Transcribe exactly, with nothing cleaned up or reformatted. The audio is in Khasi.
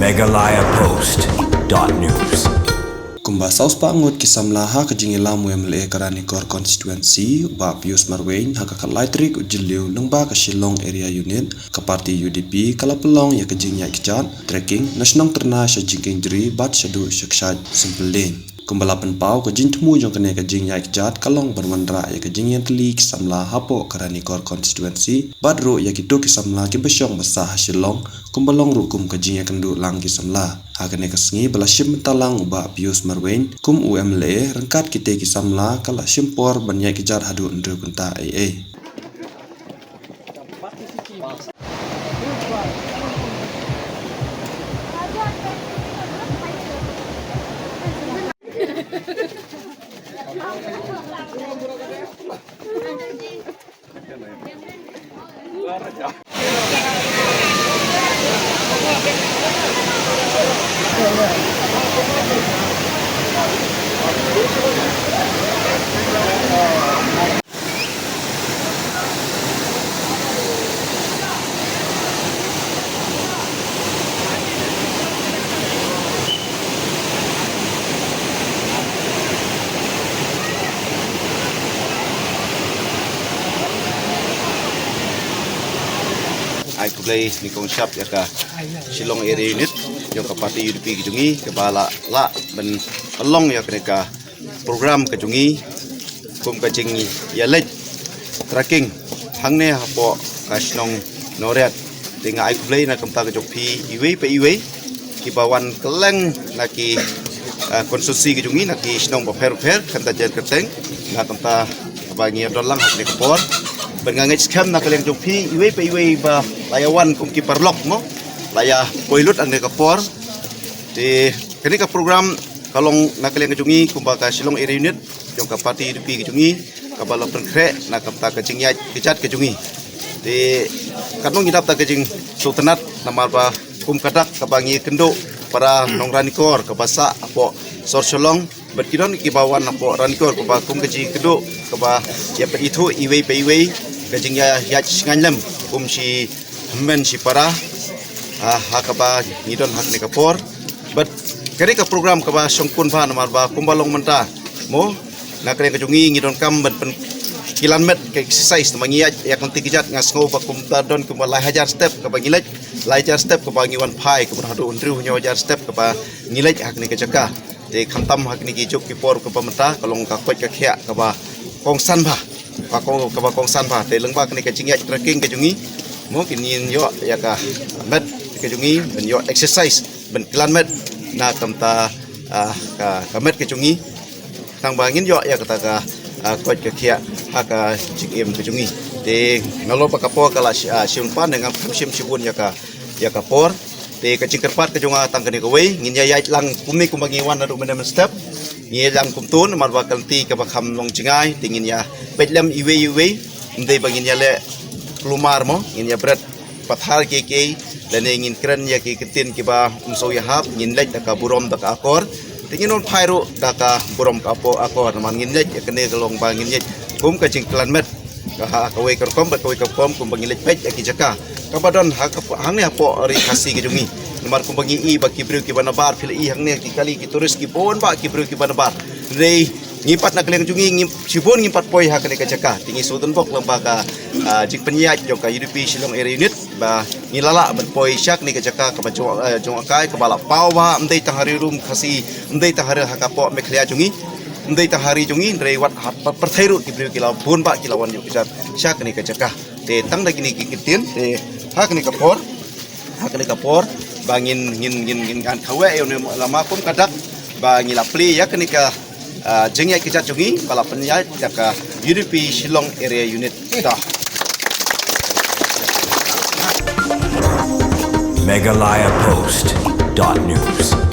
Meghalaya Post dot news. Kumba saw spah ngut ki samla ha ka jingïalam u M L A ka Ranikor Constituency, u Bah Pius Marwein, ha ka khatlai tarik u Jylliew, lyngba ka Shillong Area Unit, ka party U D P ka la pynlong ïa ka jingïaid kjat trekking na shnong Tyrna sha Jingkieng Jri bad shaduh sha Kshaid Sympelding. Kumba la pynpaw ka jingthmu jong kane ka jingïaid kjat ka long ban wanrah ïa ka jingïatylli ki samla hapoh ka Ranikor Constituency bad ruh ïa kito ki samla kiba shong ba sah ha Shillong, kumba long ruh kum ka jingïakynduh lang ki samla. Ha kane ka sngi ba la shim bynta lang u Bah Pius Marwein kum u M L A ryngkat kite ki samla, ka la shim por ban ïaid kjat haduh hynriew kynta ei ei. Ai khublei nyngkong shap ïa ka Shillong Area Unit jong ka party U D P ka jong ngi, kaba la lah ban pynlong ïa kane ka program ka jong ngi kum ka jingïaleit trekking hangne hapoh ka shnong Nongriat. Te nga ai khublei na ka bynta ka jong phi iwei pa iwei kiba wan kylleng na ki, ah, constituency ka jong ngi, na ki shnong bapher bapher, khamtam jait kyrteng, na ka bynta kaba ngi don lang ha kane ka por. Bad nga ngeit skhem na ka liang jong phi iwei pa iwei ba la ïa wan kum ki paralok mo, la ïa poi lut ha kane ka por. Te kane ka program ka long na ka liang ka jong ngi kumba ka Shillong Area Unit jong ka party U D P ka jong ngi, kaba la pynkhreh na ka bynta ka jingïaid kjat ka jong ngi. Te katno ngi dap da ka jingsngewtynnat namar ba kum ka dak kaba ngi kynduh para nong Ranikor kaba sah hapoh sor Shillong bad ki don kiba wan hapoh Ranikor kaba kum ka jingkynduh kaba ïa pynithuh iwei pa iwei ka jingïaid shngain lem kum shi hynmen shi para, ah, ha kaba ngi don ha kane ka por. Bad kane ka program kaba shongkun bha namar ba kumba long mynta mo, na kane ka jong ngi ngi donkam ban pynkylliang met ka exercise, namar ngi ïaid ïa ka lynti kjat, nga sngew ba kumta don kumba lai hajar step kaba ngi leit, lai hajar step kaba ngi wan phai, kumba haduh hynriew hynñiew hajar step kaba ngi leit ha kane ka jaka. Te khamtam ha kine ki juk ki por kaba mynta ka long ka koit ka khiah kaba kongsan bha, ka kong, kaba kongsan bha. Te lyngba kane ka jingïaid trekking ka jong ngi mo, kin ïoh ïa ka met ka jong ngi, ban ïoh exercise, ban kylliang met na ka bynta, ah, ka, ka met ka jong ngi. Tang ba ngin ïoh ïa kata ka, ah, koit ka khiah ha ka jingim ka jong ngi. Te nalor ba ka por ka la shi-, ah, shim pan, ngam kham shim shibun ïa ka, ïa ka por. Te ka jingkyrpad ka jong nga tang kane kawei, ngin ïa ïaid lang kumne kumba ngi wan naduh mynne mynstep. Ngi ïaid lang kumto namar ba ka lynti kaba kham long jngai, te ngin ïa peit lem iwei iwei. Ym dei ba ngin ïa leh kulmar mo, ngin ïa bret pathar kiei kiei, lane ngin kren ïa ki ktien kiba ym sngewhap, ngin leit da ka burom da ka akor. Te ngin wan phai ruh da ka burom ka apo-, akor, namar ngin leit ïa kane ka long ba ngin leit kum ka jingkylliang met. Ka ha kawei ka rukom bad kawei ka rukom kumba ngi leit peit ïa ki jaka kaba don ha ka, hangne hapoh ri Khasi ka jong ngi. Namar kumba ngi i ba ki briew kiba nabar, phi la i hangne ki kali ki tourist ki bun ba ki briew kiba nabar. Hynrei ngi pat na ka liang jong ngi, ngi shibun ngim pat poi ha kane ka jaka. Te ngi sngewthuh bok lyngba ka, ah, jingpynïaid jong ka U D P Shillong Area Unit ba ngi la lah ban poi sha kane ka jaka kaba jong, eh, jong akai kaba la paw bha, ym dei tang ha ri lum Khasi, ym dei tang ha ri ha ka pok Meghalaya jong ngi, ym dei tang ha ri jong ngi, hynrei wat ha pyrthei ruh ki briew ki la bun ba ki la wan ïuh kjat sha kane ka jaka. Te tang da kine ki ktien, te ha kane ka por, ha kane ka por ba ngin, ngin, ngin, ngin ngan kawei ïa une u lama kum ka dak ba ngi la plie ïa kane ka, ah, jingïaid kjat jong ngi ba la pynïaid da ka U D P Shillong Area Unit. Te da. Meghalaya Post dot news.